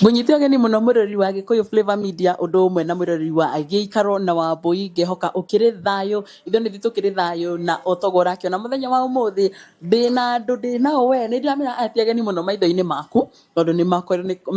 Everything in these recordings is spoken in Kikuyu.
Ngũnyite ũgeni mũno mwĩroreri wa Gĩkũyũ Flavor Media ũndũ ũmwe na mwĩroreri wa Gĩikaro na Wambũi, ngehoka ũkĩrĩ thayũ, ithuĩ nĩ ithuĩ tũkĩrĩ thayũ na o toguo ũrakĩona mũthenya wa ũmũthĩ ndĩna andũ ndĩnao we nĩ ndĩramenya aya ti ageni mũno maitho-inĩ maku tondũ nĩ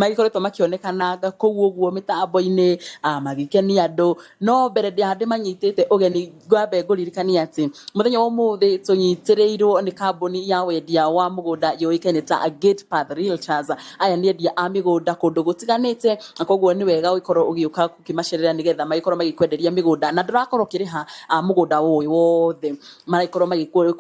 magĩkoretwo makĩonekananga kũu ũguo mĩtambo-inĩ magĩkenia andũ, no mbere ndĩmanyitĩte ũgeni ngwambe ngũririkanie atĩ mũthenya wa ũmũthĩ tũnyitĩrĩirwo nĩ kambuni ya wendia wa mũgũnda yũĩkaine ta Gate Path Realtors. Aya nĩ endia a mĩgũnda kũndũ gũtiganĩte na koguo nĩ wega ũgĩkorwo ũgĩũka gũkĩmacerera nĩgetha magĩkorwo magĩkwenderia mĩgũnda na ndũrakorwo ũkĩrĩha mũgũnda ũyũ wothe, maragĩkorwo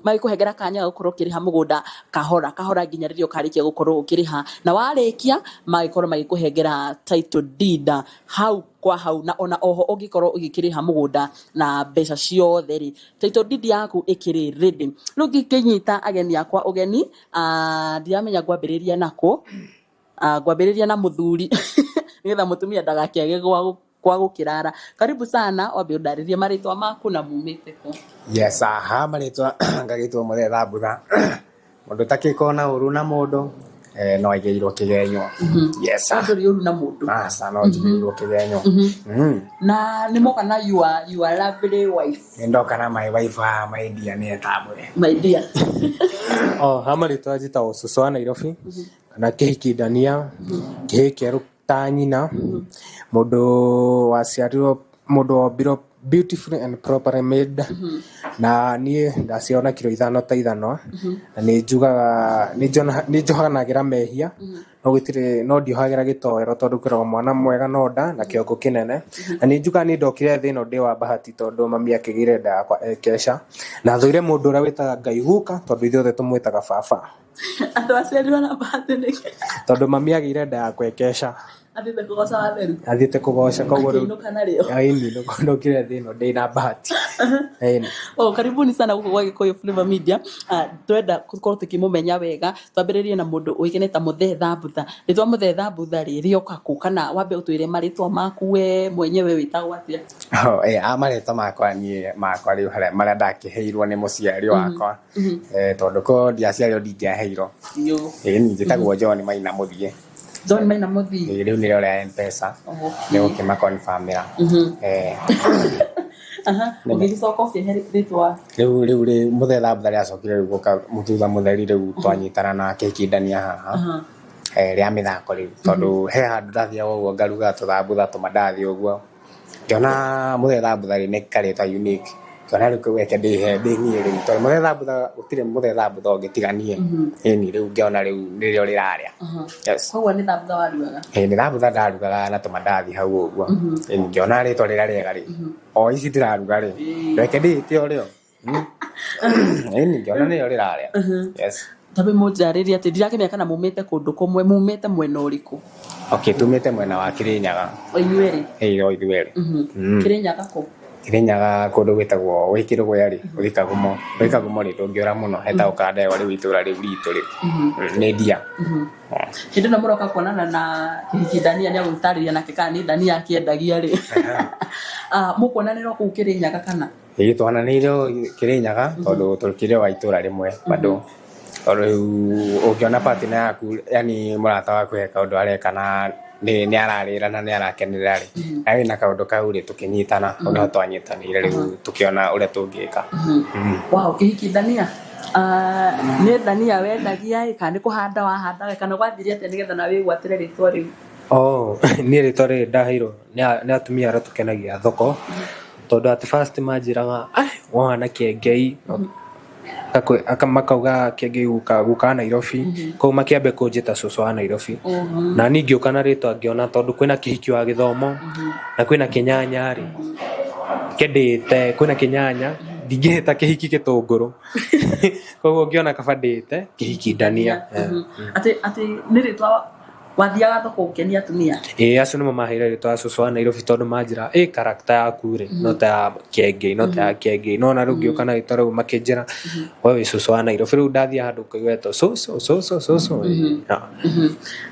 magĩkũhengera kanya ga gũkorwo ũkĩrĩha mũgũnda kahora kahora nginya rĩrĩa ũkarĩkia gũkorwo ũkĩrĩha, na warĩkia magagĩkorwo magĩkũhengera title deed hau kwa hau, na ona oho ũngĩkorwo ũgĩkĩrĩha mũgũnda na mbeca ciothe rĩ, title deed yaku ĩkĩrĩ ready. Rĩu ngĩkĩnyita ageni akwa ũgeni, ndiramenya ngwambĩrĩria nakũ, ngwambĩrĩria na mũthuri nĩgetha mũtumia ndagakĩage gwa gũkĩrara. Karibu sana, wambe ũndarĩrie marĩtwa maku na mumĩte kũ? Yes, aha marĩtwa ngagĩtwo Mũthee Thambutha. Mũndũ ũtakĩkoragwo na ũru na mũndũ no aigĩirwo kĩgenyo. Yes. We ndũrĩ ũru na mũndũ? Aca, no njigĩirwo kĩgenyo. Na nĩ moka na your lovely wife? Nĩ ndoka na my wife haha, my dear, nĩ etambũre. My dear. Oh, ha marĩtwa njĩtagwo cũcũ wa Nairobi kana kĩhiki ndania, kĩhĩĩ kĩerũ ta nyina, mũndũ waciarirwo, mũndũ wombirwo beautifully and properly made, na niĩ ndaciarwo na kiro ithano ta ithanwa, na nĩ njugaga, nĩ njohanagĩra mehia, no gũtirĩ, no ndiohagĩra gĩtoero tondũ kwĩragwo mwana mwega no nda na kĩongo kĩnene, na nĩ njugaga niĩ ndokire thĩ ĩno ndĩ wa bahati tondũ mami akĩgĩire nda yakwa e keca, na thũire mũndũ ũrĩa wĩtaga Ngai guka tondũ ithuothe tũmwĩtaga baba. Andũ aciarirwo na bahati nĩkĩ? Tondũ mami agĩire nda yakwa e keca. Athiĩte kũgoca watheru. Athiĩte kũgoca koguo rĩu. Akĩinũka narĩo. Ĩni, ndokire thĩ ĩno ndĩna bahati. Ĩni. Oh, karibuni sana gũkũ gwa Gĩkũyũ Flavor Media. Twenda gũkorwo tũkĩmũmenya wega, twambĩrĩrie na mũndũ ũĩkaine ta Mũthee Thambutha. Rĩtwa Mũthee Thambutha rĩ, rĩoka kũ? Kana wambe ũtwĩre marĩtwa maku we mwenyewe wĩtagwo atĩa? Oh, a marĩtwa makwa niĩ makwa rĩu harĩa marĩa ndakĩheirwo nĩ mũciari wakwa. Tondũ ko ndiaciarirwo ndingĩaheirwo. Ĩni, njĩtagwo John Maina Mũthiĩ. John Maina Mũthiĩ. Ĩĩ, rĩu nĩrĩo rĩa M-Pesa. Nĩ gũkĩma confirm-ĩra. Aha, ũgĩgĩcoka ũkĩhe rĩtwa. Rĩu rĩ Mũthee Thambutha rĩacokire rĩu gũka thutha mũtheri rĩu twanyitana na kĩhikindania haha rĩa mĩthako rĩu tondũ he handũ ndathiaga ũguo ngaruga tũthambutha tũmandathi ũguo. Ngĩona Mũthee Thambutha rĩ nĩ karĩtwa unique, ngĩona rĩu kau reke ndĩhe ndĩ niĩ rĩu tondũ Mũthee Thambutha gũtirĩ Mũthee Thambutha ũngĩ tiga niĩ. Ĩni rĩu ngĩona rĩu nĩrĩo rĩrarĩa. Yes. Koguo nĩ thambutha warugaga? Ĩĩ nĩ thambutha ndarugaga na tũmandathi hau ũguo. Ĩni ngĩona rĩtwa rĩrĩa rĩega rĩ, o ici ndĩraruga rĩ, reke ndĩĩte o rĩo. Ĩni ngĩona nĩrĩo rĩrarĩa. Yes. Tambe mũnjarĩrie atĩ ndirakĩmenya kana mumĩte kũndũ kũmwe, mumĩte mwena ũrĩkũ? Okay, tumĩte mwena wa Kĩrĩnyaga. O inyuerĩ? Ĩĩ o ithuerĩ. Kĩrĩnyaga kũ? Kĩrĩnyaga kũndũ gwĩtagwo wĩ Kĩrũgũya rĩ, ũthiĩ Kagumo. Wĩ Kagumo rĩ, ndũngĩũra mũno, hetagwo Kandegwa rĩu itũra rĩu ritũ rĩu. Nĩ ndia. Hĩndĩ ĩno mũroka kuonana na kĩhiki Ndania nĩ agũgĩtarĩria nake kana nĩ ndania akĩendagia rĩ. Mũkuonanĩra o kũu Kĩrĩnyaga kana? Ĩĩ twananĩire Kĩrĩnyaga tondũ tũkĩrĩ o a itũra rĩmwe bado. Tondũ rĩu ũngĩona partner yaku yaani mũrata waku he kaũndũ areka na nĩ ararĩra na nĩ arakenerera rĩ, na wĩna kaũndũ kau rĩ, tũkĩnyitana, hau nĩho twanyitanĩire rĩu tũkĩona ũrĩa tũngĩka. Wow, kĩhiki ndania, nĩ ndania wendagia ĩ, kana nĩ kũhanda wahandaga kana gwathire atĩa nĩgetha nawe wĩgwatĩre rĩtwa rĩu? Oh, niĩ rĩtwa rĩrĩ ndaheirwo nĩ atumia arĩa tũkenagia thoko, tondũ at first manjĩraga ũhana kĩengei, makauga kĩengei guka wa Nairobi, koguo makĩambia kũnjĩta cũcũ wa Nairobi. Na niĩ ngĩũka na rĩtwa ngĩona tondũ kwĩna kĩhiki wa gĩthomo, na kwĩna kĩnyanya rĩ, reke ndĩte, kwĩna kĩnyanya, ndingĩhĩta kĩhiki gĩtũngũrũ. Koguo ngĩona kaba ndĩte kĩhiki ndania. Atĩ nĩ rĩtwa Wathiaga thoko gũkenia atumia? Ĩĩ acio nĩmo maheire rĩtwa rĩa cũcũ wa Nairobi tondũ manjĩraga ĩ character yaku rĩ no ta ya Kĩengei no ta ya Kĩengei no ona rĩu ngĩũka na rĩtwa rĩu makĩnjĩra we wĩ cũcũ wa Nairobi rĩu ndathiĩ handũ ngaigua etwo cũcũ cũcũ cũcũ.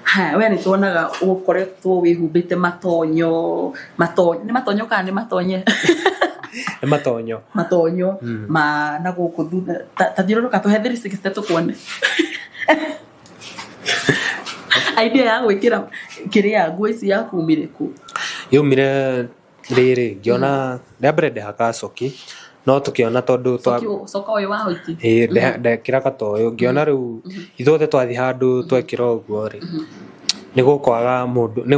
Haya we nĩ tuonaga ũkoretwo wĩhumbĩte matonyo, matonyo, nĩ matonyo kana nĩ matonye? Nĩ matonyo. Matonyo ma na gũkũ thutha, ta thiũrũrũka tũhe 360 tũkuone. Idea ya gwĩkĩra kĩrĩa nguo ici yakumire kũ? Yaumire rĩrĩ, ngĩona rĩa mbere ndehakaga coki, no tũkĩona tondũ twa Coka ũyũ wa hoiti. Ĩĩ, ndekĩraga ta ũyũ, ngĩona rĩu ithuothe twathiĩ handũ twekĩra ũguo rĩ, nĩ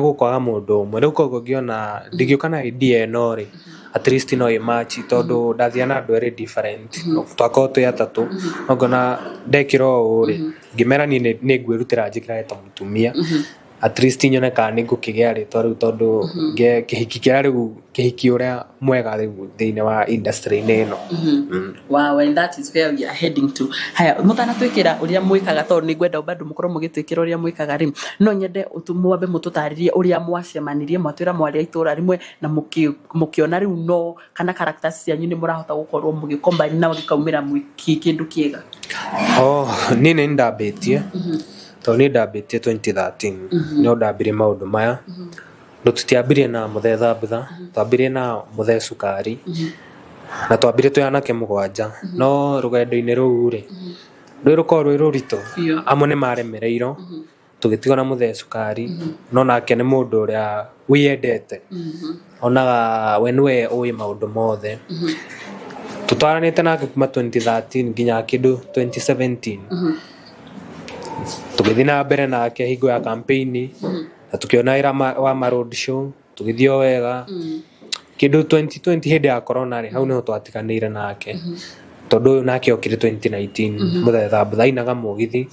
gũkwaga mũndũ ũmwe. Rĩu koguo ngĩona ndingĩũka na idea ĩno rĩ, at least no ĩ match tondũ ndathiaga na andũ erĩ different, twakorwo twĩ atatũ, no ngona ndekĩra ũũ rĩ, ngĩmera niĩ nĩ ngwĩrutĩra njĩkĩrage ta mũtumia, at least nyone kana nĩ ngũkĩgĩa rĩtwa rĩu tondũ kĩhiki kĩrĩa rĩu kĩhiki ũrĩa mwega rĩu thĩinĩ wa industry-inĩ ĩno. Wow, and that is where we are heading to. Haya, mũtanatwĩkĩra ũrĩa mwĩkaga tondũ nĩ ngwenda bado mũkorwo mũgĩtwĩkĩra ũrĩa mwĩkaga rĩ, no nyende mwambe mũtũtarĩrie ũrĩa mwacemanirie, mwatwĩra mwarĩ a itũra rĩmwe na mũkĩona rĩu no kana characters cianyu nĩ mũrahota gũkorwo mũgĩcombine na gĩkaumĩra mwĩ kĩndũ kĩega. Oh, niĩ nĩ ndambĩtie tondũ niĩ ndambĩtie 2013 nĩo ndambirie maũndũ maya. No tũtiambirie na Mũthee Thambutha, twambirie na Mũthee Cukari, na twambire twĩ anake 7, no rũgendo-inĩ rũu rĩ, rwĩ rũkoragwo rwĩ rũritũ, amwe nĩ maremereirwo, tũgĩtigwo na Mũthee Cukari, no nake nĩ mũndũ ũrĩa wĩyendete, onaga we nĩwe ũĩ maũndũ mothe. Tũtwaranĩte nake kuma 2013 nginya kĩndũ 2017. Tũgĩthiĩ na mbere nake hingo ya campaign, na tũkĩona wĩra wa ma road show, tũgĩthiĩ o wega. Kĩndũ 2020 hĩndĩ ya corona rĩ, hau nĩho twatiganĩire nake. Tondũ ũyũ nake okire 2019, Mũthee Thambutha ainaga mũgithi,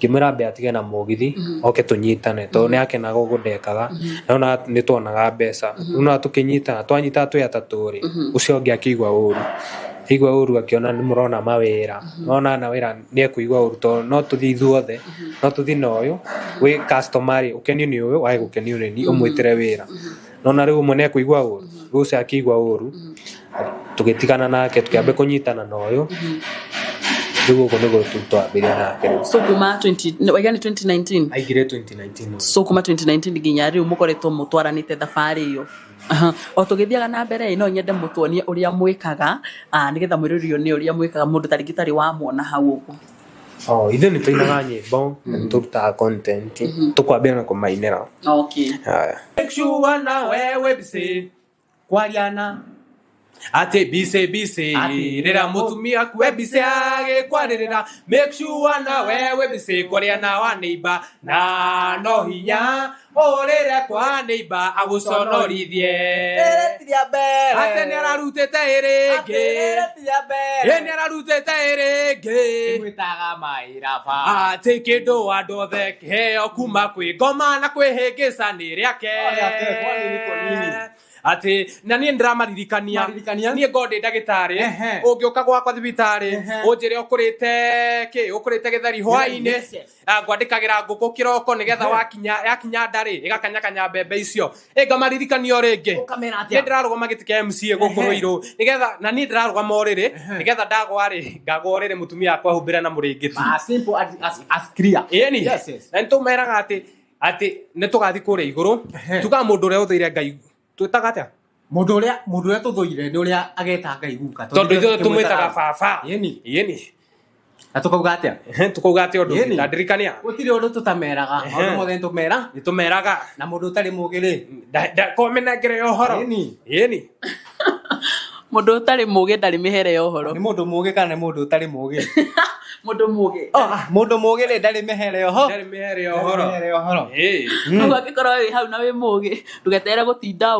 ngĩmwĩra ambe atige na mũgithi, oke tũnyitane, tondũ nĩ akenaga ũguo ndekaga, no na nĩ tuonaga mbeca. Rĩu no tũkĩnyitana, twanyitana twĩ atatũ rĩ, ũcio ũngĩ akĩigua ũru. Aigua ũru akĩona nĩ mũrona mawĩra, nona na wĩra nĩ ekũigua ũru tondũ no tũthiĩ ithuothe, no tũthiĩ na ũyũ, wĩ customer rĩ, ũkenio nĩ ũyũ, wage gũkenio nĩ niĩ, ũmwĩtĩre wĩra. Nona rĩu ũmwe nĩ ekũigua ũru, rĩu ũcio akĩigua ũru, tũgĩtigana nake, tũkĩambia kũnyitana na ũyũ, rĩu ũguo nĩguo twambirie nake rĩu. So kuma 20, waiga nĩ 2019? Aingĩrire 2019. So kuma 2019 nginya rĩu mũkoretwo mũtwaranĩte thabarĩ ĩyo. O tũgĩthiaga na mbere no nyende mũtuonie ũrĩa mwĩkaga, nĩgetha mwĩroreri one ũrĩa mwĩkaga mũndũ tarĩngĩ tarĩ wamuona hau ũguo. Oh, ithuĩ nĩ tũinaga nyĩmbo na nĩ tũrutaga content, tũkwambia na kũmainĩra. Okay. Haya. Make sure na wewe busy kwariana atĩ busy busy rĩrĩa mũtumia akue busy agĩkwarĩrĩra, make sure na wewe busy kwaria na wa neighbor na no hinya ũrĩre kwa neighbor agũconorithie. Atĩ nĩ ararutĩte ĩrĩngĩ, ĩ nĩ ararutĩte ĩrĩngĩ, atĩ kĩndũ andũ othe kĩheo kuma kwĩ ngoma na kwĩhĩngĩca nĩ rĩake. Atĩ na niĩ ndĩramaririkania, niĩ ngorwo ndĩ ndagĩtarĩ, ũngĩũka gwakwa thibitarĩ ũnjĩre ũkũrĩte kĩ, ũkũrĩte gĩtheri hwaĩ-inĩ, ngwandĩkagĩra ngũkũ kĩroko nĩgetha wakinya, yakinya nda rĩ, ĩgakanyakanya mbembe icio. Ĩ ngamaririkania o rĩngĩ. Niĩ ndĩrarũgama gĩtĩ kĩa MCA gũkũ Ruiru, nĩgetha na niĩ ndĩrarũgama o rĩrĩ, nĩgetha ndagwa rĩ, ngagwa o rĩrĩ mũtumia wakwa ahumbĩre na mũrĩngĩti. Simple as clear. Ĩni. Yes, yes. Na nĩtũmeraga atĩ nĩtũgathiĩ kũrĩa igũrũ, tugaga mũndũ ũrĩa ũthũire Ngai, twĩtaga atĩa? Mũndũ ũrĩa tũthũire nĩ ũrĩa ageta Ngai guka. Tondũ ithuĩ tũmwĩtaga baba. Ĩni. Ĩni. Na tũkauga atĩa? Tũkauga atĩa ũndũ? Ĩni. Ndandirikania. Gũtirĩ ũndũ tũtameraga. Maũndũ mothe nĩtũmera. Nĩtũmeraga. Na mũndũ ũtarĩ mũũgĩ rĩ? Komĩnengere ya ũhoro. Ĩni. Ĩni. Mũndũ ũtarĩ mũũgĩ ndarĩ mĩhere ya ũhoro. Nĩ mũndũ mũũgĩ kana nĩ mũndũ ũtarĩ mũũgĩ? Mũndũ mũũgĩ. Mũndũ mũũgĩ rĩ ndarĩ mĩhere ya ũhoro. Ndarĩ mĩhere ya ũhoro. Ndarĩ mĩhere ya ũhoro. Ĩĩ. Ũguo angĩkorwo wĩ hau na wĩ mũũgĩ, ndũgeterere gũtinda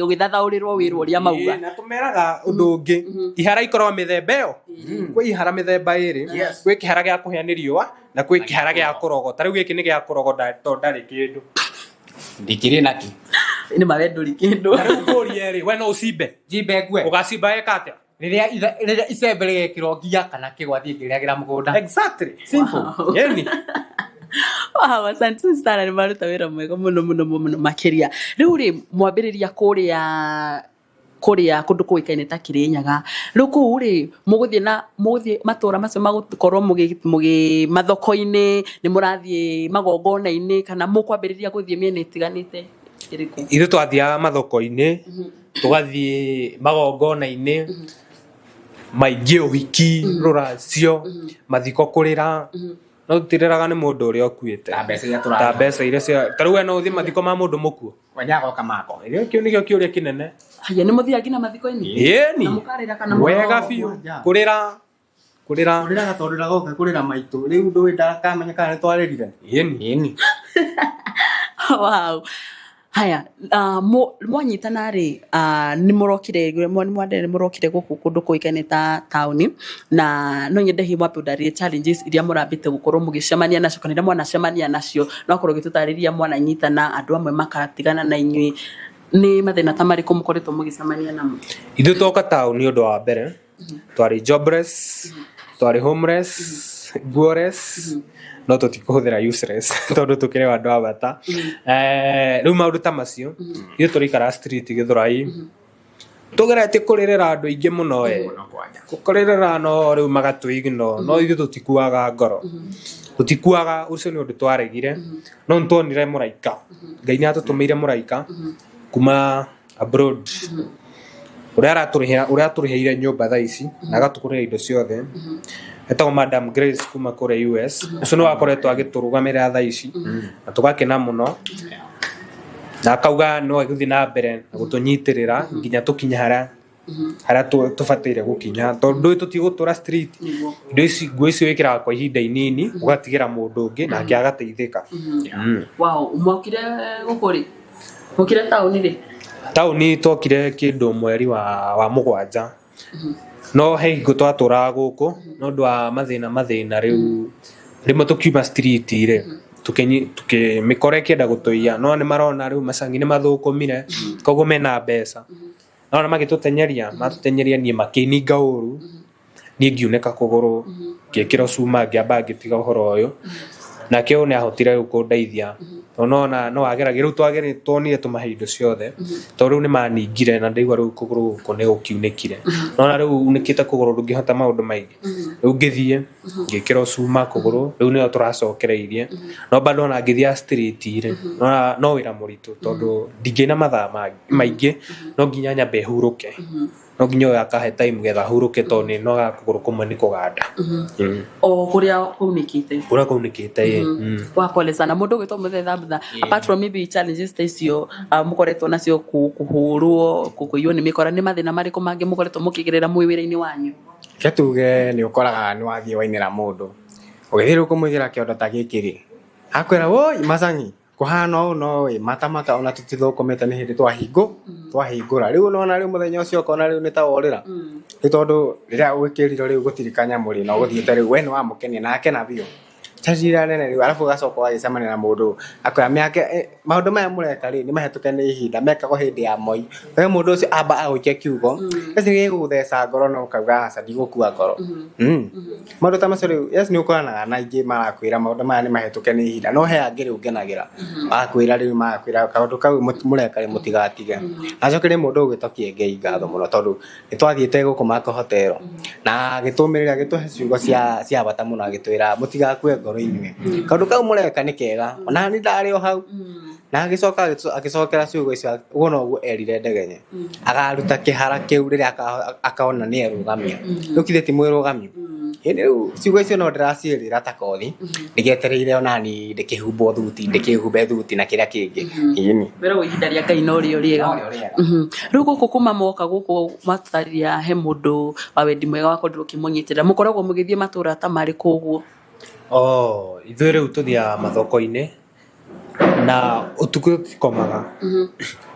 ũgĩthathaũrĩrwo wĩra ũrĩa mauga. Ĩĩ, na tũmeraga ũndũ ũngĩ. Ihara ikoragwo mĩthemba ĩyo. Kwĩ ihara mĩthemba ĩrĩ. Kwĩ kĩhara gĩa kũhĩa nĩ riũa na kwĩ kĩhara gĩa kũrogota. Rĩu gĩkĩ nĩ gĩa kũrogota tondũ ndarĩ kĩndũ. Ndikĩrĩ nakĩ. Nĩ ma we ndũrĩ kĩndũ. Na rĩu ngũrie rĩ, we no ũcimbe? Njimbe ngue. Ũgacimba weka atĩa? Rĩrĩa icembe rĩgekĩrwo ngia kana kĩgwa thiĩ ngĩrĩagĩra mũgũnda. Exactly. Simple. Wow. Yeni. Wow, asante sana, nĩ maruta wĩra mwega mũno mũno mũno makĩria. Rĩu rĩ, mwambĩrĩria kũrĩa kũndũ kũĩkaine ta Kĩrĩnyaga. Rĩu kũu rĩ, mũgũthiĩ na mũgũthiĩ matũra macio magũkorwo mũgĩ mathoko-inĩ, nĩ mũrathiĩ magongona-inĩ, kana mũkwambĩrĩria gũthiĩ mĩena ĩtiganĩte ĩrĩkũ? Ithuĩ twathiaga mathoko-inĩ, tũgathiĩ magongona-inĩ, maingĩ ũhiki, rũracio, mathiko kũrĩra. No tũtirĩraga nĩ mũndũ ũrĩa ũkuĩte. Ta mbeca iria Ta tũrarĩha. mbeca iria cia ta rĩu we no ũthiĩ mathiko ma mũndũ mũkuũ. We nĩagoka mako. Kĩu nĩkĩo kĩũria kĩnene. Haya, nĩ mũthiaga nginya mathiko-inĩ? Ĩni. Na mũkarĩra kana Wega biũ. Kũrĩra. Kũrĩra. Kũrĩraga tondũ ndagoka kũrĩra maitũ rĩu ndũĩ ndakamenya kana nĩ twarĩrire. Ĩni. Ĩni. Wow. Haya, mwanyitana rĩ, nĩ mũrokire mwandere nĩ mũrokire gũkũ kũndũ kũĩkaine ta taũni, na no nyende hihi mwambe ũndarĩrie challenges iria mũrambĩte gũkorwo mũgĩcemania nacio kana iria mwanacemania nacio, no akorwo ũgĩtũtarĩria mwananyitana andũ amwe makatigana na inyuĩ, nĩ mathĩna ta marĩkũ mũkoretwo mũgĩcemania namo? Ithuĩ twoka taũni ũndũ wa mbere twarĩ jobless, twarĩ homeless, guoress, no tũtikũhũthĩra useless tondũ tũkĩrĩ o andũ a bata. Rĩu maũndũ ta macio ithuĩ tũraikara street Gĩthũrai, tũgeretie kũrĩrĩra andũ aingĩ mũno ĩ, kũrĩrĩra no rĩu magatũ ignore, no ithuĩ tũtikuaga ngoro, tũtikuaga, ũcio nĩ ũndũ twaregire, no nĩ tuonire mũraika, Ngai nĩ atũtũmĩire mũraika kuma abroad, ũrĩa aratũrĩhĩra, ũrĩa atũrĩhĩire nyũmba thaa ici na agatũgũrĩra indo ciothe, etagwo Madam Grace kuma kũrĩa US, ũcio nĩwe akoretwo agĩtũrũgamĩrĩra thaa ici na tũgakena mũno, na akauga no egũthiĩ na mbere na gũtũnyitĩrĩra nginya tũkinye harĩa harĩa tũbataire gũkinya, tondũ ndũĩ tũtigũtũra street, indo ici nguo ici wĩkĩraga kwa ihinda inini ũgatigĩra mũndũ ũngĩ nake agateithĩka. Wow, mwokire gũkũ rĩ? Mwokire taũni rĩ? Taũni twokire kĩndũ mweri wa 7, no he hingo twatũraga gũkũ nĩ ũndũ wa mathĩna mathĩna rĩu rĩmwe tũkiuma street rĩ, mĩkora ĩkĩenda gũtũiya, no nĩ marona rĩu macangi nĩ mathũkũmire, koguo mena mbeca, no nĩ magĩtũtenyeria, matũtenyeria niĩ makĩninga ũru, niĩ ngiunĩka kũgũrũ, ngĩkĩrwo cuma ngĩamba ngĩtiga ũhoro ũyũ, nake ũyũ nĩ ahotire rĩu kũndeithia, tondũ nona no ageragia rĩu tuonire tũmahe indo ciothe, tondũ rĩu nĩ maningire na ndaigua rĩu kũgũrũ gũkũ nĩ gũkiunĩkire, nona rĩu unĩkĩte kũgũrũ ndũngĩhota maũndũ maingĩ, rĩu ngĩthiĩ ngĩkĩrwo cuma kũgũrũ, rĩu nĩyo tũracokereirie, no bado ona ngĩthiĩ street rĩ, nona no wĩra mũritũ tondũ ndingĩ na mathaa maingĩ, no nginya nyambe hurũke, no nginya ũyũ akahe time getha hurũke tondũ nĩ noga kũgũrũ kũmwe nĩ kũganda. O kũrĩa kũunĩkĩte. Kũrĩa kũunĩkĩte ĩ. Wa pole sana mũndũ ũgwĩtwo Mũthee Thambutha, apart from maybe challenges ta icio mũkoretwo nacio kũhũrwo, kũiywo nĩ mĩkora, nĩ mathĩna marĩkũ mangĩ mũkoretwo mũkĩgerera mwĩ wĩra-inĩ wanyu? Reke tuge nĩ ũkoraga nĩ wathiĩ wainĩra mũndũ, ũgĩthiĩ rĩu kũmũigĩra kĩondo ta gĩkĩ rĩ, akwĩra woi macangi kũhana ũũ no ĩ matamaka ona tũtithũkũmĩte nĩ hĩndĩ twahingũra rĩu nona rĩu mũthenya ũcio ũkona rĩu nĩ ta worĩra, nĩ tondũ rĩrĩa gwĩkĩrirwo rĩu gũtirĩ kanyamũ rĩ na ũgũthiĩte rĩu we nĩ wamũkenia na akena biũ, challenge ĩrĩa nene rĩu arabu ũgacoka ũgagĩcemania na mũndũ akwĩra mĩaka maũndũ maya mũreka rĩ nĩ mahĩtũke nĩ ihinda mekagwo hĩndĩ ya Moi, we mũndũ ũcio amba agũikie kiugo yes nĩ gĩgũgũtheca ngoro na ũkauga aca ndigũkua ngoro. Maũndũ ta macio rĩu yes nĩ ũkoranaga na aingĩ marakwĩra maũndũ maya nĩ mahĩtũke nĩ ihinda, no he angĩ rĩu ngenagĩra magakwĩra rĩu magakwĩra kaũndũ kau mũreka rĩ mũtigatige. Na njokerie mũndũ ũgwĩtwo Kĩengei ngatho mũno tondũ nĩ twathiĩte gũkũ Mako Hotel na agĩtũmĩrĩra agĩtũhe ciugo cia bata mũno agĩtwĩra mũtigakue ngoro inyuĩ, kaũndũ kau mũreka nĩ kega ona niĩ ndarĩ o hau, na agĩcoka agĩcokera ciugo icio ũguo noguo erire Ndegenye akaruta kĩhara kĩu rĩrĩa akona nĩ erũgamia, rĩu kithĩ ti mwĩrũgamio. Ĩndĩ rĩu ciugo icio no ndĩraciĩrĩra ta kothi ndĩgetereire onani ndĩkĩhumbwo thuti ndĩkĩhumbe thuti na kĩrĩa kĩngĩ. Ĩni. Wĩragwo ihinda rĩa Ngai no rĩo rĩega. No rĩo rĩega. Rĩu gũkũ kuma moka gũkũ matũtarĩria he mũndũ wa wendi mwega wakorirwo ũkĩmũnyitĩrĩra, mũkoragwo mũgĩthiĩ matũra ta marĩkũ ũguo? Oh, ithuĩ rĩu tũthiaga mathoko-inĩ na ũtukũ tũtikomaga,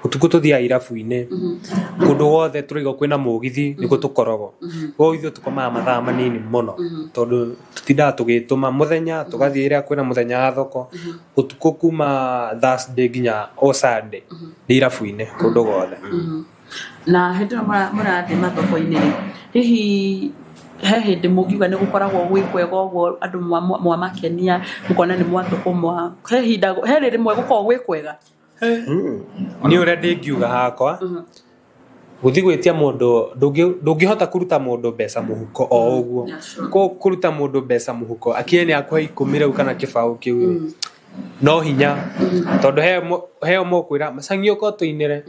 ũtukũ tũthiaga irabu-inĩ, kũndũ guothe tũraigua kwĩna mũgithi nĩkuo tũkoragwo, koguo ithuĩ tũkomaga mathaa manini mũno tondũ tũtindaga tũgĩtũma mũthenya, tũgathiĩ rĩrĩa kwĩna mũthenya wa thoko, ũtukũ kuma Thursday nginya o Sunday nĩ irabu-inĩ kũndũ guothe. Na hĩndĩ ĩyo mũrathiĩ mathoko-inĩ rĩ, hihi he hĩndĩ mũngiuga nĩ gũkoragwo gwĩ kwega ũguo andũ mwamakenia mũkona nĩ mwathũkũma, he ihinda he rĩmwe gũkoragwo gwĩ kwega? Niĩ ũrĩa ndingiuga hakwa, gũthiĩ gwĩtia mũndũ ndũngĩhota kũruta mũndũ mbeca mũhuko o ũguo, kũruta mũndũ mbeca mũhuko akinye nĩ akũhe 10 rĩu kana kĩbaũ kĩu rĩ, no hinya tondũ he ũmwe ũkwĩra macangi ũka ũtũinĩre,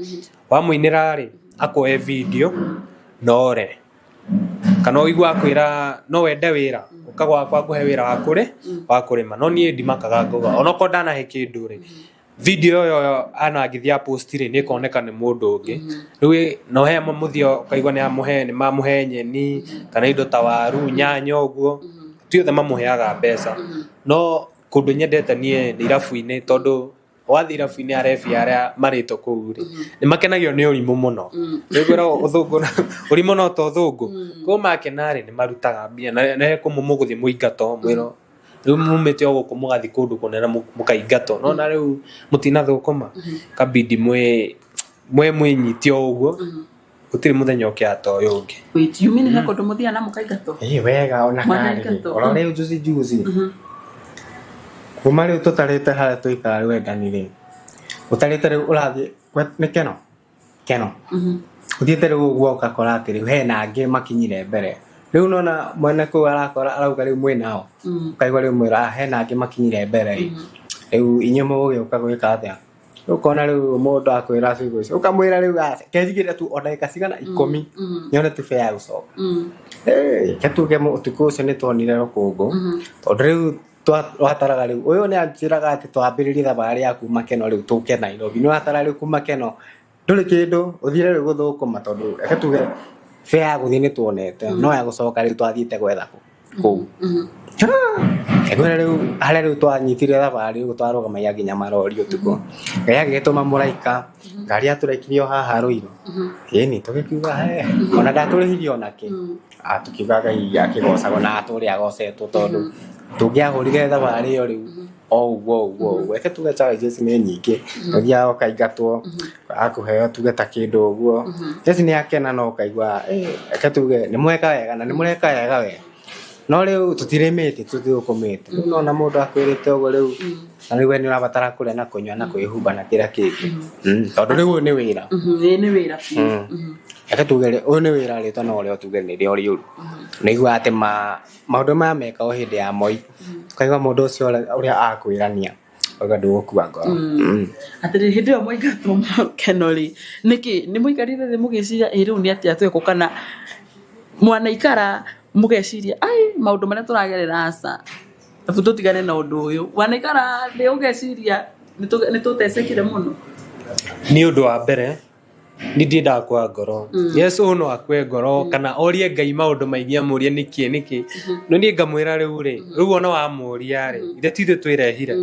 wamũinĩra rĩ akuoe video nore Kana ũigua akwĩra no wende wĩra, ũka gwakwa ngũhe wĩra wa kũrĩ wa kũrĩma. No niĩ ndimakaga ngauga onokorwo ndanahe kĩndũ rĩ, video ĩyo ana angĩthiĩ apost rĩ, nĩ ĩkoneka nĩ mũndũ ũngĩ. Rĩu no he mũthia ũkaigua nĩ amũhe, nĩ mamũhe nyeni kana indo ta waru, nyanya ũguo. Ti othe mamũheaga mbeca. No kũndũ nyendete niĩ nĩ irabu-inĩ, tondũ wathiĩ irabu-inĩ arebi arĩa marĩtwo kũu rĩ, nĩ makenagio nĩ ũrimũ mũno. Rĩu ngwĩragwo ũthũngũ ũrimũ no ta ũthũngũ. Koguo makena rĩ, nĩ marutaga mbia na he kũmwe mũgũthiĩ mũingatwo mwĩrwo rĩu mumĩte o gũkũ mũgathiĩ kũndũ kũnene mũkaingatwo. No na rĩu mũtinathũkũma, kabidi mwĩ mwĩnyitie o ũguo, gũtirĩ mũthenya ũkĩhata ũyũ ũngĩ. Wait, you mean he kũndũ mũthiaga na mũkaingatwo? Ĩĩ wega ona karĩ Mwanaingatwo. oro rĩu juzi juzi kuma rĩu tũtarĩte harĩa tũikara rĩu wendani rĩ, ũtarĩte rĩu ũrathiĩ nĩ keno keno ũthiĩte rĩu ũguo ũgakora atĩ rĩu hena angĩ makinyire mbere. Rĩu nona mwene kũu arakora arauga rĩu mwĩnao, ũkaigua rĩu mwĩra "Ah, hena angĩ makinyire mbere rĩ, rĩu inyuĩ mũgũgĩũka gwĩka atĩa?" Rĩu ũkona rĩu mũndũ akwĩra ciugo icio, ũkamwĩra rĩu aca kenjigĩre tu o ndagĩka cigana 10 nyone tu fare ya gũcoka. Reke tuge ũtukũ ũcio nĩ tuonire rũkũngũ, tondũ rĩu twataraga rĩu ũyũ nĩ anjĩraga atĩ twambĩrĩrie thabarĩ ya kuma Keno rĩu tũke Nairobi. Nĩ watara rĩu kuma Keno ndũrĩ kĩndũ ũthiĩre rĩu gũthũkũma, tondũ reke tuge fare ya gũthiĩ nĩ tuonete, no ya gũcoka rĩu twathiĩte gwetha kũu. Ngwĩra rĩu harĩa rĩu twanyitire thabarĩ rĩu twarũgamagia nginya marori ũtukũ. Ngai agĩgĩtũma mũraika, ngari yatũrekirie o haha Ruiru. Ĩni tũgĩkiuga he, ona ndatũrĩhirie onakĩ. Tũkiuga Ngai akĩgocagwo na atũre agocetwo, tondũ tũngĩahũrire thabarĩ ĩyo rĩu o ũguo ũguo ũguo. Reke tuge challenges nĩ nyingĩ, ũthiaga ũkaingatwo, akũheo tuge ta kĩndũ ũguo. Yes nĩ akena no ũkaigua reke tuge nĩ mweka wega na nĩ mũreka wega we. No rĩu tũtirĩmĩte, tũtithũkũmĩte. Rĩu nona mũndũ akwĩrĩte ũguo rĩu, na rĩu we nĩ ũrabatara kũrĩa na kũnyua na kwĩhumba na kĩrĩa kĩngĩ. Tondũ rĩu ũyũ nĩ wĩra. Ĩĩ nĩ wĩra biũ. Reke tuge ũyũ nĩ wĩra, rĩtwa no rĩo tuge nĩrĩo rĩũru. Nĩ ũiguaga atĩ maũndũ maya meka o hĩndĩ ya Moi, ũkaigua mũndũ ũcio ũrĩa akwĩrania, ũkauga ndũgũkua ngoro. Atĩrĩrĩ, hĩndĩ ĩyo mwaingatwo Keno rĩ, nĩkĩ nĩ mũikarire thĩ mũgĩciria ĩ rĩu nĩ atĩa twekwo, kana mwanaikara mũgeciria ai maũndũ marĩa tũragerera aca abu tũtigane na ũndũ ũyũ? Wanaikara thĩ ũgeciria nĩ tũtecekire mũno? Nĩ ũndũ wa mbere nĩ ndiendaga kwa ngoro. Yes, ũyũ no akue ngoro kana orie Ngai maũndũ maingĩ, amũrie nĩkĩ nĩkĩ, no niĩ ngamwĩra rĩu rĩ, rĩu ona wamũria rĩ, ithe ti ithuĩ twĩrehire,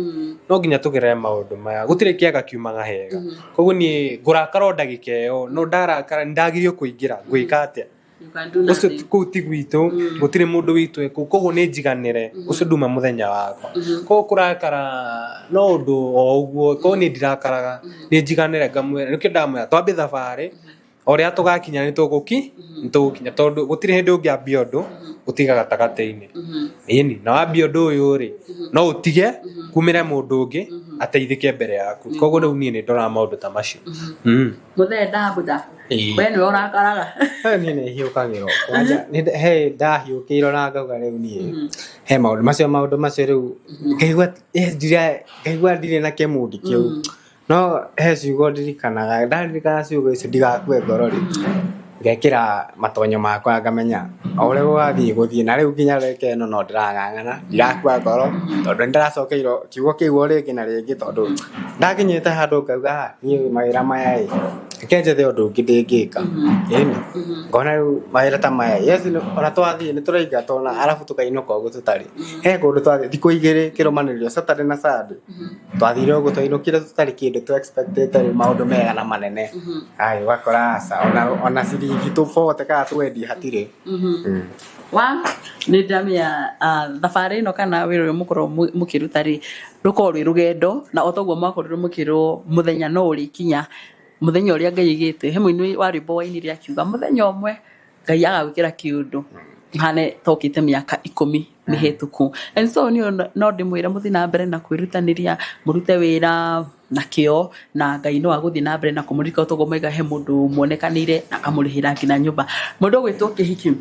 no nginya tũgerere maũndũ maya, gũtirĩ kĩaga kiumaga hega. Koguo niĩ ngũrakara o ndagĩka ĩyo, no ndarakara nĩ ndagirio kũingĩra, ngwĩka atĩa? You can do Ũcio nothing. kũu ti gwitũ, gũtirĩ mũndũ witũ e kũu, koguo nĩ njiganĩre ũcio nduma mũthenya wakwa. Koguo kũrakara no ũndũ o ũguo, koguo niĩ ndirakaraga, nĩ njiganĩre ngamwĩra nĩkĩo ndamwĩra twambie thabarĩ, o rĩrĩa tũgakinya nĩ tũgũkinya, tondũ gũtirĩ hĩndĩ ũngĩambia ũndũ ũtiga gatagatĩ-inĩ. Ĩni na wambia ũndũ ũyũ rĩ, no ũtige kumĩre mũndũ ũngĩ ateithĩke mbere yaku. Koguo rĩu niĩ nĩ ndoraga maũndũ ta macio. Mũthee ndambutha. Ĩĩ. We nĩwe ũrakaraga? Niĩ nĩ hiũkagĩrwo kwanja, he ndahiũkĩirwo na ngauga rĩu niĩ he maũndũ macio, maũndũ macio rĩu ngaigua ngaigua ndirĩ na kĩmundi kĩu, no he ciugo ndirikanaga. Ndaririkana ciugo icio ndigakue ngoro rĩ, ngekĩra matonyo makwa, ngamenya o ũrĩa gũgathiĩ gũthiĩ. Na rĩu nginya reke ĩno no ndĩrang'ang'ana, ndirakua ngoro, tondũ nĩ ndĩracokeirwo kiugo kĩu o rĩngĩ na rĩngĩ, tondũ ndakinyĩte handũ ngauga, "Ah, niĩ mawĩra maya ĩ, reke njethe ũndũ ũngĩ ndĩngĩka." Ĩni ngona rĩu mawĩra ta maya, yes, ona twathiĩ nĩ tũraingatwo na arabu tũkainũka ũguo tũtarĩ. He kũndũ twathiĩ thikũ 2 kĩrũmanĩrĩrio, Saturday na Sunday, twathire ũguo twainũkire tũtarĩ kĩndũ tũ expectĩte rĩu maũndũ mega na manene. Ai ũgakora aca, ona ciringi tũ 40 kana 20 hatirĩ. Wa nĩ ndamenya thabarĩ ĩno kana wĩra ũyũ mũkoragwo mũkĩruta rĩ, rũkoragwo rwĩ rũgendo, na o toguo mwakorirwo mũkĩrwo mũthenya no ũrĩkinya, mũthenya ũrĩa Ngai aigĩte. He mũini wa rwĩmbo wainire akiuga mũthenya ũmwe Ngai agagwĩkĩra kĩũndũ hane tokĩte mĩaka 10 mĩhĩtũku. And so niĩ no ndĩmwĩre mũthiĩ na mbere na kwĩrutanĩria, mũrute wĩra. Na kĩo na Ngai no agũthiĩ na mbere na kũmũririkana toguo mwega. He mũndũ muonekanĩire na akamũrĩhĩra nginya nyũmba. Mũndũ ũgwĩtwo Kĩhiki,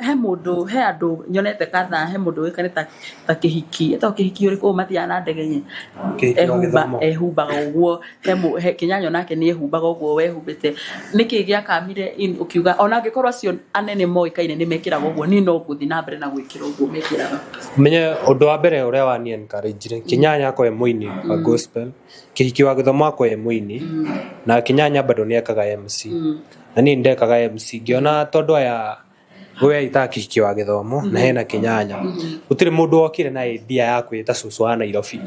he mũndũ, he andũ nyonete kadhaa, he mũndũ ũĩkaine ta Kĩhiki, etagwo Kĩhiki ũrĩkũ ũyũ mathiaga na ndege nye? Kĩhiki wa Ehumba Gĩthomo. Ehumbaga ũguo. He Kĩnyanyo nake nĩ ehumbaga ũguo wehumbĩte. Nĩkĩ gĩakamire ũkiuga ona angĩkorwo acio anene moĩkaine nĩ mekĩraga ũguo, niĩ no ngũthiĩ na mbere na gwĩkĩra ũguo mekĩraga? Menye ũndũ wa mbere ũrĩa wani encourage, Kĩnyanya akwa e mũini wa gospel, Kĩhiki wa Gĩthomo akwa e mũini, na Kĩnyanya bado nĩ ekaga MC na niĩ ndekaga MC. Ngĩona tondũ aya we itaga Kĩhiki wa Gĩthomo na hena Kĩnyanya, gũtirĩ mũndũ wokire na idea ya kwĩta cũcũ wa Nairobi,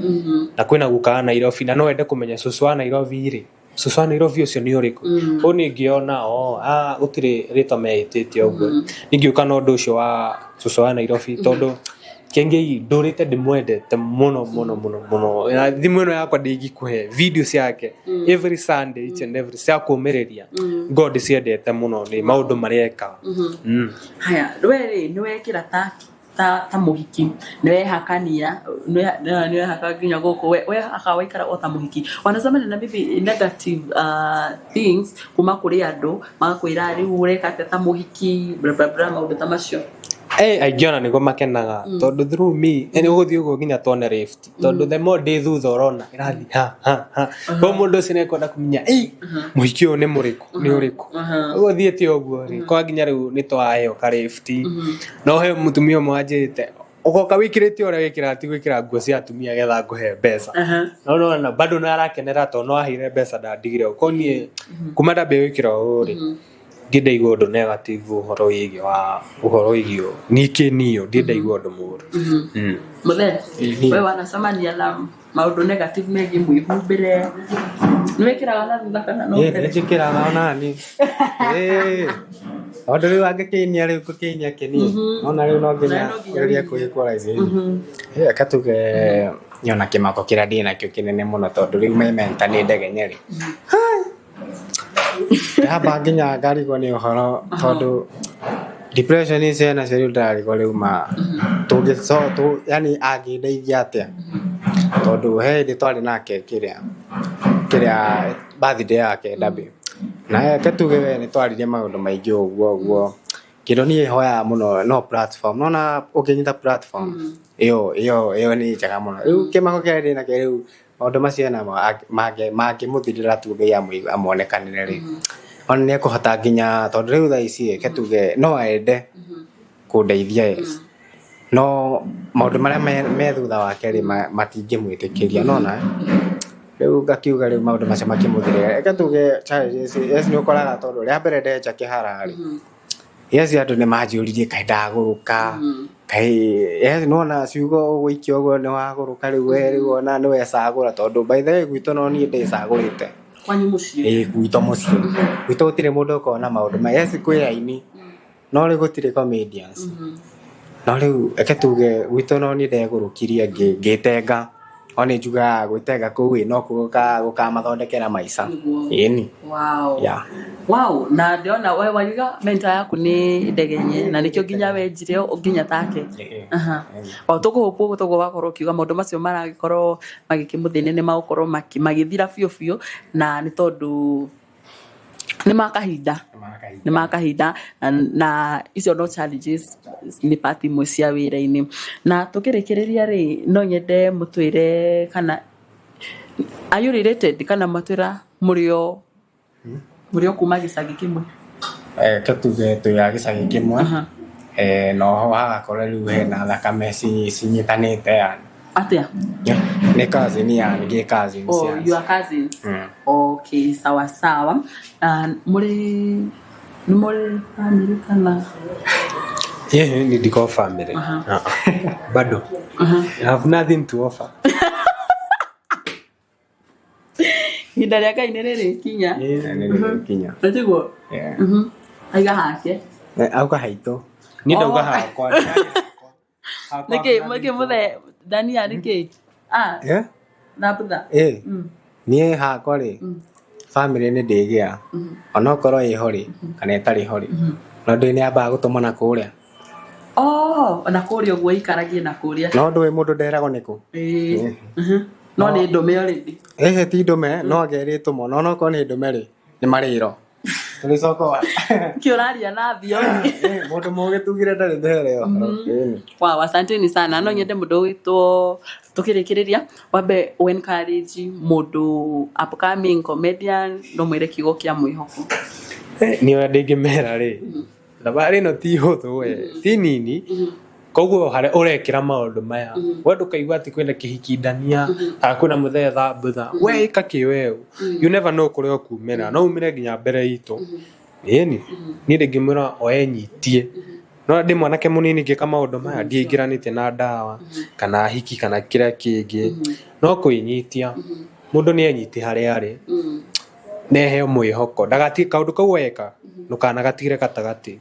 na kwĩna guka wa Nairobi, na no wende kũmenya cũcũ wa Nairobi rĩ, cũcũ wa Nairobi ũcio nĩ ũrĩkũ? Ũũ niĩ ngĩona o gũtirĩ rĩtwa meĩtĩte ũguo. Niĩ ngĩũka na ũndũ ũcio wa cũcũ wa Nairobi tondũ Kĩengei ndũrĩte ndĩmwendete mũno mũno mũno mũno, na thimũ ĩno yakwa ndĩngĩkũhe video ciake every Sunday, each and every cia kũmĩrĩria ngo ndĩciendete mũno nĩ maũndũ marĩa ekaga. Haya, we rĩ, nĩ wekĩra ta mũhiki, nĩ wehakania, nĩ wehaka nginya gũkũ, wehaka waikara o ta mũhiki. Wanacemania na maybe negative things kuma kũrĩ andũ magakwĩra rĩu ũreka atĩa ta mũhiki, bla bla bla, maũndũ ta macio? Eh, aingĩ ona nĩguo makenaga tondũ through me nĩ gũthiĩ ũguo nginya tuone lift, tondũ the more ndĩ thutha ũrona ĩrathiĩ ha ha ha ko mũndũ ũcio nĩekwenda kũmenya, "Ĩ, mũhiki ũyũ nĩ mũrĩkũ, nĩ ũrĩkũ?" Ũguo thiĩte ũguo rĩ, kwa nginya rĩu nĩ twaheo ka lift, no he mũtumia ũmwe wanjĩrĩte, "Ũgoka wĩkĩrĩte ũrĩa wĩkĩraga, ti gwĩkĩra nguo cia atumia getha ngũhe mbeca." No nona bado nĩ arakenera tondũ no aheire mbeca, ndandigire ũũ. Ko niĩ kuma ndambia gwĩkĩra ũũ rĩ, ndindaigua ũndũ negative ũhoro wĩgiĩ wa ũhoro wĩgiĩ ningĩ niyo ndindaigua ũndũ mũũru. Mũthee, we wanacemania na maũndũ negative megiĩ mwĩhumbĩre? Nĩ wĩkĩraga na thutha kana no mbere? Nĩnjĩkĩraga onani. Tondũ rĩu angĩkĩinia rĩu ngũkĩinia kĩnie nona rĩu no nginya No nginya gerie kwĩ-equalize. Reke tuge nyona kĩmako kĩrĩa ndĩ nakĩo kĩnene mũno, tondũ rĩu my mentor nĩ ndegenye rĩ, ndamba nginya ngarigwo nĩ ũhoro, tondũ depression icio enacio rĩu ndĩrarigwo rĩu ma tũngĩ yani angĩndeithia atĩa, tondũ he hĩndĩ twarĩ nake kĩrĩa birthday yake Ndabi, na reke tuge we nĩ twaririe maũndũ maingĩ ũguo ũguo. Kĩndũ niĩ hoyaga mũno no platform, nona ũngĩnyita platform ĩyo nĩ njega mũno. Rĩu kĩmako kĩrĩa ndĩ nakĩo rĩu, maũndũ macio namo mangĩmũthirĩra tu, Ngai amuonekanĩre rĩ, ona nĩ ekũhota nginya, tondũ rĩu thaa ici reke tuge no ende kũndeithia, yes, no maũndũ marĩa me thutha wake rĩ, matingĩmwĩtĩkĩria. Nona rĩu ngakiuga rĩu maũndũ macio makĩmũthirĩra, reke tuge challenges, yes, nĩ ũkoraga, tondũ rĩa mbere ndenja kĩhara rĩ, yes, andũ nĩ manjũririe kaĩ ndagũrũka, kaĩ, yes, nĩwona ciugo ũgũikia ũguo, nĩ wagũrũka rĩu we, rĩu ona nĩ wecagũra, tondũ by the way gwitũ no niĩ ndĩcagũrĩte. Kwanyu mũciĩ? Ĩĩ, gwitũ mũciĩ, gwitũ gũtirĩ mũndũ ũkoragwo na maũndũ ma, yes, kwĩ aini, no rĩu gũtirĩ comedians. No rĩu reke tuge gwitũ no niĩ ndegũrũkirie ngĩtenga, o nĩ njugaga gwĩtenga kũu ĩ no kuo gũkamathondekera maica. Nĩguo. Ĩni. Wow. Wow, na ndĩrona we wariga mentor yaku nĩ ndegenye na nĩkĩo nginya wenjire nginya take. Aha. O tũkũhũpwo ũguo toguo wakorwo ũkiuga maũndũ macio maragĩkorwo magĩkĩmũthĩnia nĩ magũkorwo magĩthira biũ biũ, na nĩ tondũ nĩ ma kahinda, nĩ ma kahinda, na icio no challenges, nĩ part imwe cia wĩra-inĩ. Na tũkĩrĩkĩrĩria rĩ, no nyende mũtwĩre kana are you related, kana matwĩra mũrĩ o kuma gĩcagi kĩmwe? Reke tuge twĩ a gĩcagi kĩmwe. Na oho hagakorwo rĩu hena thakame cinyitanĩte yani. Atĩa? Nĩ cousin yani, gĩ cousins. Oh, yani. You are cousins. Okay, sawa sawa. Mũrĩ nĩ mũrĩ family kana? Yeah, ni ndiko family. Ah, bado I have nothing to offer. Ihinda rĩa Ngai nĩ rĩrĩkinya. Nĩ rĩrĩkinya. Nĩtiguo? Yeah. Aiga hake. Auga haitũ. Niĩ ndauga hakwa. Nĩkĩ nĩkĩ mũthe Dania nĩkĩ? Ah, Eh? Thambutha. Ĩ, niĩ hakwa rĩ, family nĩ ndĩgĩa onokorwo ĩho rĩ kana ĩtarĩ ho rĩ, no ndĩ nĩ ambaga gũtũma na kũrĩa. Oh, ona kũrĩa ũguo ikaragie na kũrĩa. No ndũĩ mũndũ nderagwo nĩkũ. Ĩĩ. No nĩ ndũme already. Ĩhĩ ti ndũme no angerĩtwo no onokorwo nĩ ndũme rĩ nĩ marĩro tũrĩcoka wa Kĩ ũraria na thiomi. Mũndũ mũgĩ tugire ndarĩ mĩhere ũhoro. Ĩni. Wow, asanteni sana. No nyende mũndũ ũgwĩtwo tukĩrĩkĩrĩria wambe ũ encourage mũndũ upcoming comedian no mwĩre kiugo kĩa mwĩhoko. Niĩ ũrĩa ndĩngĩmera rĩ, thabarĩ ĩno ti hũthũ we, ti nini. Koguo harĩa ũrekĩra maũndũ maya, we ndũkaigua atĩ kwĩna kĩhikindania kana kwĩna mũthee thambutha, we ĩka kĩweũ, you never know kũrĩa ũkumĩra, no umĩre nginya mbere itũ. Ĩni niĩ ndĩngĩmwĩra o enyitie, no ndĩ mwanake mũnini ngĩka maũndũ maya ndiĩingĩranĩtie na ndawa kana hiki kana kĩrĩa kĩngĩ, no kwĩnyitia mũndũ nĩ enyitie harĩa arĩ neheo mwĩhoko, ndagatige kaũndũ kau weka ndũkanagatigĩre gatagatĩ.